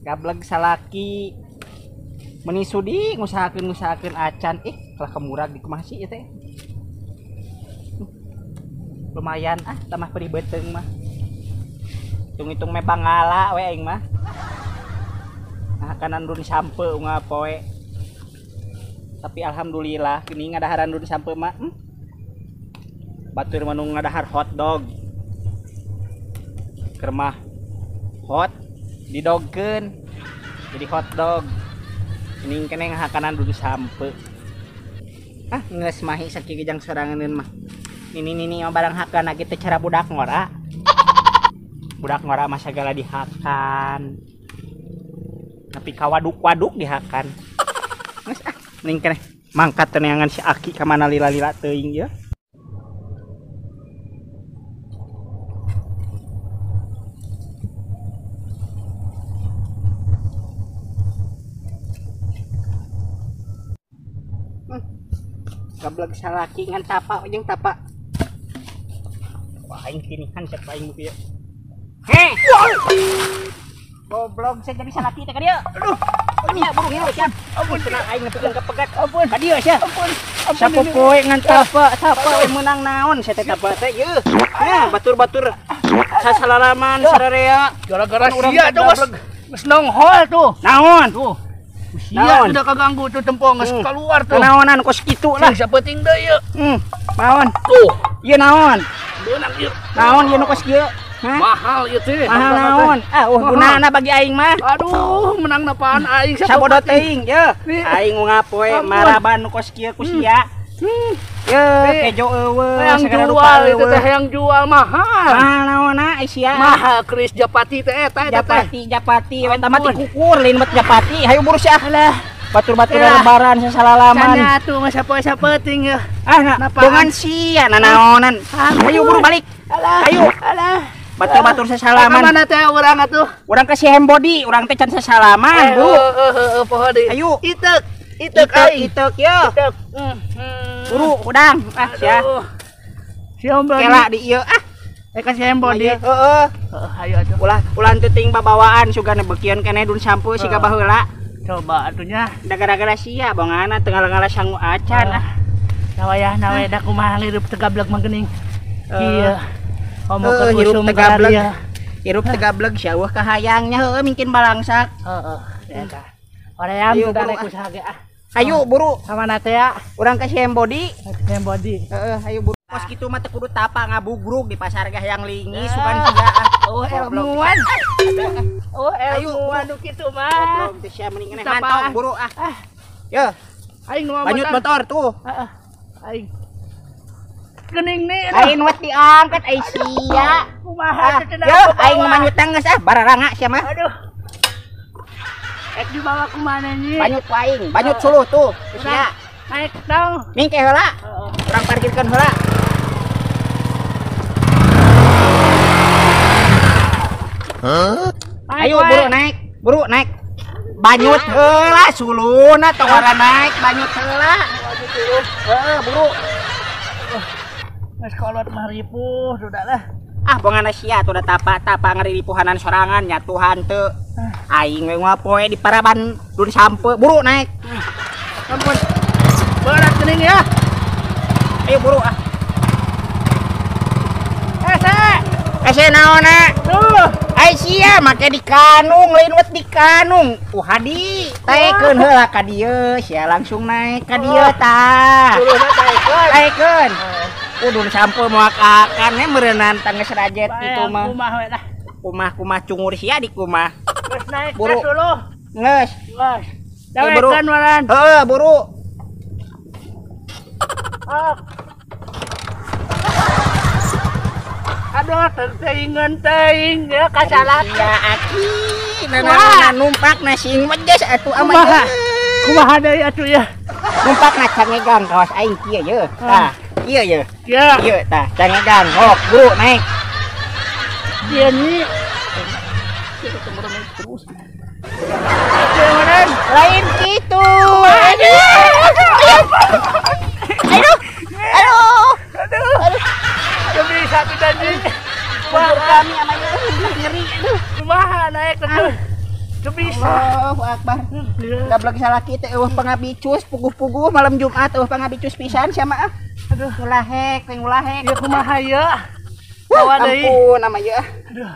Gableg salaki. Meni sudi ngusahakeun acan kalah kemurag di kumaha sih ieu teh. Lumayan ah tambah perih beuteung mah. Hitung-hitung me pangala we aing mah. Nah kanan run sampe unggal poe. Tapi alhamdulillah gini ngadaharan run sampe mah. Batur mah nu ngadahar hotdog. Keur mah hot didogkeun jadi hotdog. Ini kene ngahakanan dulu sampe. Ah geus mahi sakieu jang soranganeun mah. Nini mah barang hakana kitu cara budak ngora. Budak ngora mah sagala dihakan. Tapi kawaduk-waduk dihakan. Geus ah mending keneh mangkat teneangan si Aki ka mana lila-lila teuing ieu. Gableg salaki ngan tapa jeung tapa. Wah aing tinihan cek aing ieu. Heh. Goblok saya jadi salaki teh ka dieu. Aduh. Nya buru ngilu sia. Ampun cenah aing nepikeun ka pegat. Ampun. Ka dieu sia. Ampun. Sapopoe ngan tapa, tapa we meunang naon sia teh tapa teh ieu. Heh, batur-batur sasalalaman sararea. Gara-gara sia tuh geus nonghol tuh. Naon? Tuh. Sia udah kaganggu tuh tempong geus keluar tuh. Naonan kos kitu lah. Sapenting deui ieu. Naon? Tuh. Ieu naon? Beunang ieu. Naon ieu nu kos kieu? Mahal ieu teh. Mahal naon? Ah, gunana bagi aing mah. Aduh, menang napaan aing sabodo teuing ye. Aing ungap poe maraban nu kos kieu ku sia. Ye, kejo eueuh, yang jual itu teh yang jual mahal. Mahal naonna ai sia? Mahal keris Japati teh eta teh. Japati, eta mah dikukur lain mah Japati. Hayu buru sia. Alah, batur-batur lebaran sasalalaman. Cenah atuh mah sapoe-sapeting ye. Ah, dengan sia nanaonan. Hayu buru balik. Alah. Hayu. Alah. Batur-batur sasalaman. Mana teh urang atuh? Urang ka si Hembodi, urang teh can sasalaman, Bu. Heeh, poho deui. Ayo. Iteuk, iteuk aing. Iteuk ye. Iteuk. Buru udang ah sia. Si Hembodi. Kela di ieu ah. Ka si Hembodi. Heeh. Heeh, hayu atuh. Ulah ulah teu ting babawaan sugana beukieun keneh dun sampe siga baheula. Coba atunya. Da gara-gara sia bongana teu ngala-ngala sangu acan ah. Nawayah we da kumaha hirup teu gableg mah geuning. Ieu. Komo keur hirup teu gableg. Hirup teu gableg sia eueuh kahayangnya heueuh mingkin balangsak. Heeh, eta. Hoream tuh rek usaha ge ah. Ayo buru. Sama teh ya. Urang ka si Hembodi. Hembodi. Heeh, ayo buru. Kos kitu mah teu kudu tapa ngabugrug di pasar gah yang lingis sugan sia ah. Oh ilmuwan. Oh ilmuwan nu kitu mah. Goblok teh sia mending keneh mantap buru ah. Yo. Aing nu banyut motor tuh. Heeh. Aing. Geuning nih. Aing wat diangkat ai sia. Kumaha teh Yo, aing nu manyut geus ah bararanga sia mah. Aduh. Ek dibawa ke mana nih? Banyut ku aing, banyut suluh tuh. Sia. Naik dong. Mingke heula. Urang parkirkeun heula. Hah? Ayo buru naik, buru naik. Banyut heula suluna tong ora naik, banyut heula. Heeh, buru. Geus kolot mah ripuh sudah lah. Ah bongana sia tuh da tapa-tapa ngariripuhanan sorangan nya Tuhan teu. Aing we ngapoe di paraban dun sampe, buru naik. Ampun. Berat geuning ya. Ayo buru ah. Ese. Ese naonna? Tuh. Ai sia make di kanung lain wet di kanung. Hadi taekeun heula ka dieu, sia langsung naik ka dieu tah. Turunna taekeun. Taekeun. Udun sampe moal kakan meureunnan tanggeus rajet kitu mah. Kumaha we lah. Kumah-kumah cungur sia di kumah. Geus naik buru. Dulu. Geus. Geus. Dawekeun waran. Heeh, buru. Aduh, teuingeun teuing ya kasalak. Ya aki, nanaonan numpak na sing wedes atuh ama. Kumaha deui atuh ya. Numpak na cangegang kawas aing kieu ye. Tah, kieu ye. Kieu tah, cangegang hok buru naik. Dia nih. Terus. Lain gitu. Aduh. Aduh. Aduh. Aduh. Aduh. Bisa tuh tadi. Wah, kami amanya nyeri. Aduh. Kumaha naik tuh. Bisa. Allahu Akbar. Gablek salaki teh eueuh pangabicus puguh-puguh malam Jumat eueuh pangabicus pisan sia mah. Aduh, ulahek, teh ulahek. Ieu kumaha ieu? Bawa deui. Ampun nama ieu. Aduh.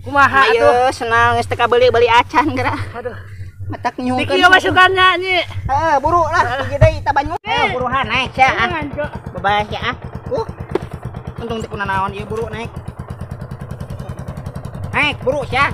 Kumaha atuh? Ieu senang geus teu kabeuli-beuli acan geura. Aduh. Matak nyungkeun. Diki masukan nya nyi. Heeh, buru lah pergi deui ta banyu. Ayo buruhan naik sia ah. Bebas sia ah. Untung teu kunanaon ieu buru naik. Naik buru sia.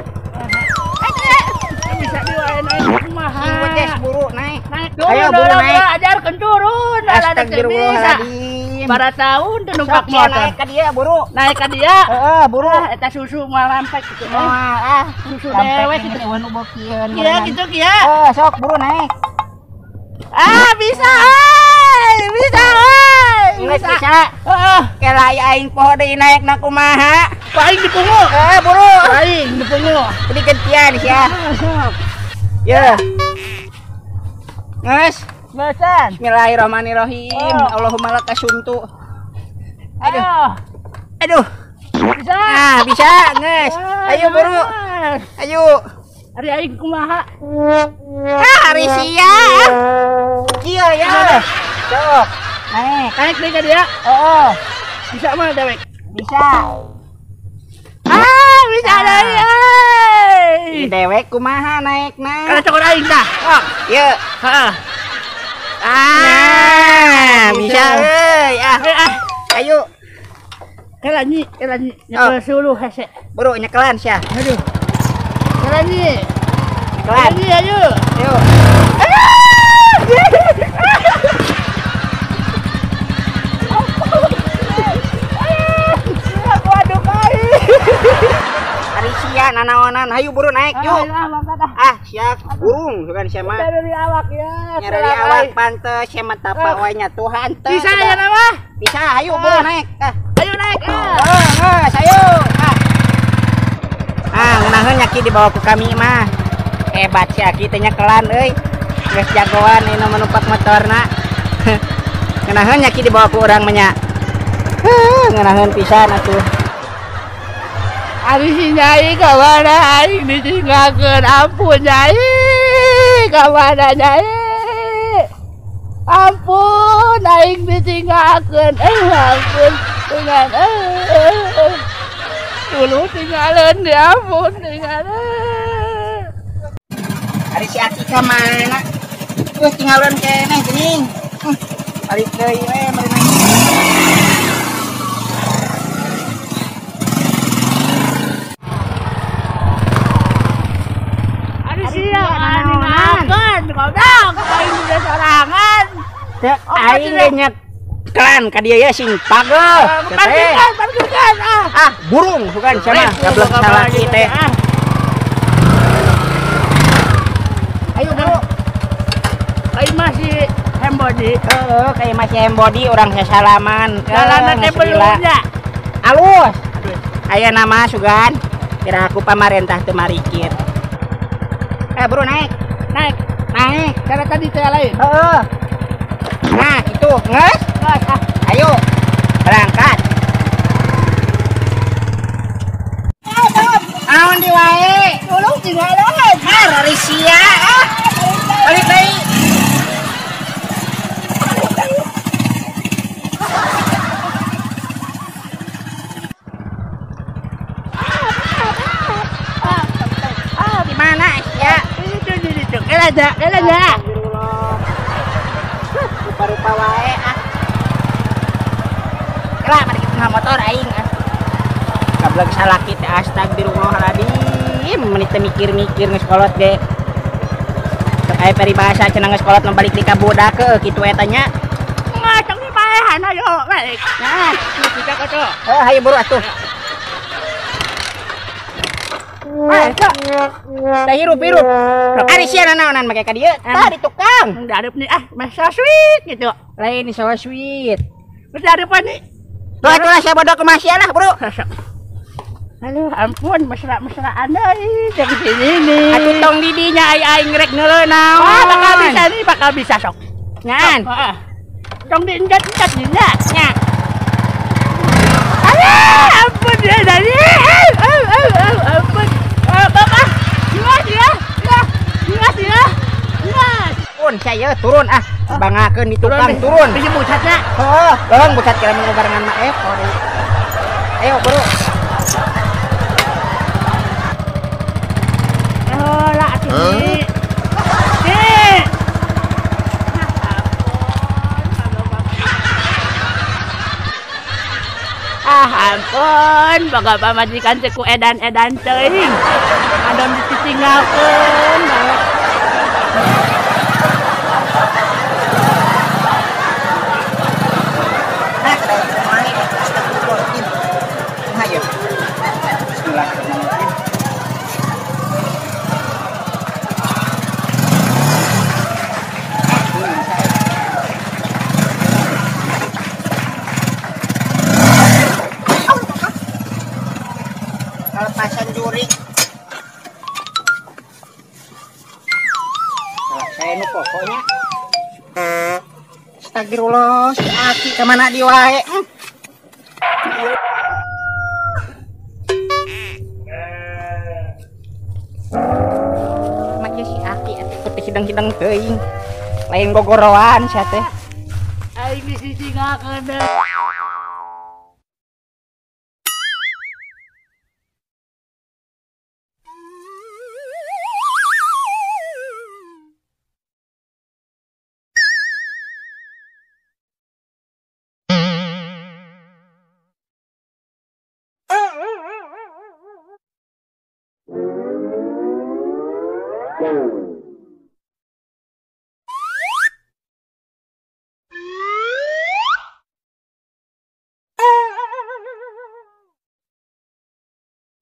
Bisa diwaen aing kumaha. Sing beces buru naik. Naik. Ayo buru naik. Ajarkeun turun. Astagfirullahaladzim. Bara tahun teu numpak motor. Naik ka dia buru. Naik ka dia. Heeh, buru. Eta susu moal lampek kitu. Moal ah, susu dewek kitu eueuh nu bokieun. Kieu kitu kieu. Heeh, sok buru naik. Ah, bisa euy. Bisa euy. Bisa. Heeh. Kela aing poho deui naik na kumaha. Paling dipungu. Buru. Paling dipungu. Jadi gantian sia. Ya. Nges. Bacan. Bismillahirrahmanirrahim. Allahumma lakasumtu. Aduh. Aduh. Bisa. Nah, bisa, nges. Ayo buru. Ayo. Ari aing kumaha? Ah, ari sia. Kieu ya. Sok. Naik. Naik deui ka dia. Heeh. Bisa mah dewek. Bisa. Ah, bisa deui euy. Dewek kumaha naikna? Kana cokor aing tah. Sok. Ieu. Heeh. Ah, bisa euy. Ah. Ayo. Kela nyi, kela nyi. Nyekel suluh hese. Buru nyekelan sia. Aduh. Kela nyi. Nyekelan. Nyi ayo. Ayo. Waduh kai. Ari sia nanaonan, hayu buru naik yuk. Ah, sia burung bukan sia mah. Nyari awak ya. Nyari awak pantes sia mah tapak wae nya Tuhan teh. Bisa ya nama? Bisa, ayo buru naik. Ah. Ayo naik. Ah, ayo. Ah. Ah, ngeunaheun nya ki dibawa ku kami mah. Hebat si Aki teh nyekelan euy. Geus jagoan ieu nu numpak motorna. Ngeunaheun nya ki dibawa ku urang mah nya. Heuh, ngeunaheun pisan atuh. Ari si Nyai kamana aing ditinggalkeun, ampun Nyai, kamana Nyai, ampun aing ditinggalkeun, ampun tinggal, dulu tinggalan ya ampun tinggalan. Ari si Aki kamana? Tinggalan keneh geuning. Balik deui we meureun. Aing nyekelan ka dieu ya sing pageuh. Parkirkan ah. Ah, burung bukan sia mah gablek salaki teh. Ayo bro. Kayak masih hembody. Heeh, kayak masih hembody urang sasalaman. Jalana teh belumnya. Alus. Aya nama sugan. Kira aku pamarentah teu marikir. Bro naik. Naik. Naik. Cara tadi teh lain. Heeh. Nah, itu nges. Ah. Ayo berangkat. Awan di wae. Tolong tinggalan. Ah, ari sia. Ah. Balik deui. Di mana sia? Itu. Kela aja, kela aja. Rupa-rupa wae ah. Kela mari kita motor aing ah. Gablek salaki teh astagfirullahaladzim, menit teh mikir-mikir geus kolot ge. Teu aya peribahasa cenah geus kolot balik di ka budak heuh kitu eta nya. Ngaceng di paehan ayo balik. Nah, kita ka tuh. Heuh hayu buru atuh. Eh, sok. Tah hirup-hirup. Ari sia nanaonan make ka dieu? Tah di tukang. Dareup nih ah, meh so sweet gitu. Lain so sweet. Geus dareupan nih. Tuh atuh sia bodoh kumaha sia lah, Bro. Aduh, ampun, mesra-mesraan deui jeung si ini. Atuh tong di dinya ai aing rek neuleuh naon. Ah, bakal bisa nih, bakal bisa sok. Ngan. Heeh. Tong dienggat-enggat nya. Nya. Aduh, ampun ya dari. Ampun. Bapak. ya. Ya. Ya ya. Ya. Turun saya turun ah. Bangakeun di tukang turun. Bisa bucatna. Heeh, leung bucat kira mun barengan mah Ayo bro. Lah atuh. Ah ampun, boga pamajikan teh ku edan-edan teuing. Adon ditinggalkeun banget. Kelepasan jurik. Saya nu pokoknya. Astagfirullah, si Aki kemana di wae? Make si Aki atuh teh hidang-hidang teuing. Lain gogoroan sia teh. Aing disisingakeun.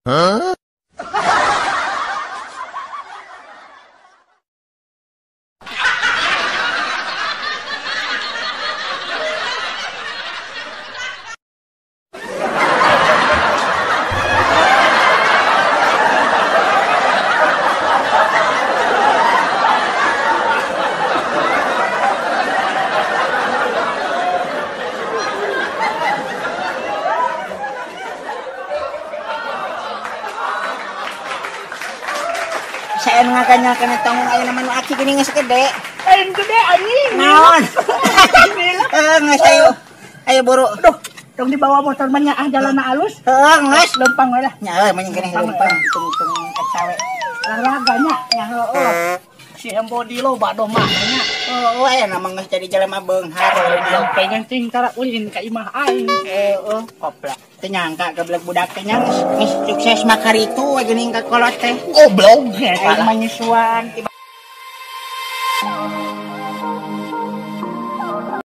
Huh? Saya ngaganyakeun tanggung aya nama nu Aki geuning geus gede. Lain gede anjing. Naon? Heeh, geus ayo. Ayo buru. Duh, tong dibawa motor mah nya ah jalanna alus. Heeh, geus lempang we lah. Nya euy mah geuning lempang tung-tung kacawe. Olahraga nya. Nya heueuh. Si embodi loba domah nya. Heueuh aya nama geus jadi jelema beunghar. Pengen ting tara ulin ka imah aing. Heeh, koplak. Teu nyangka geblek budak teh nya geus sukses mah karitu we geuning ka kolot teh. Goblok. Aing mah nyusuan.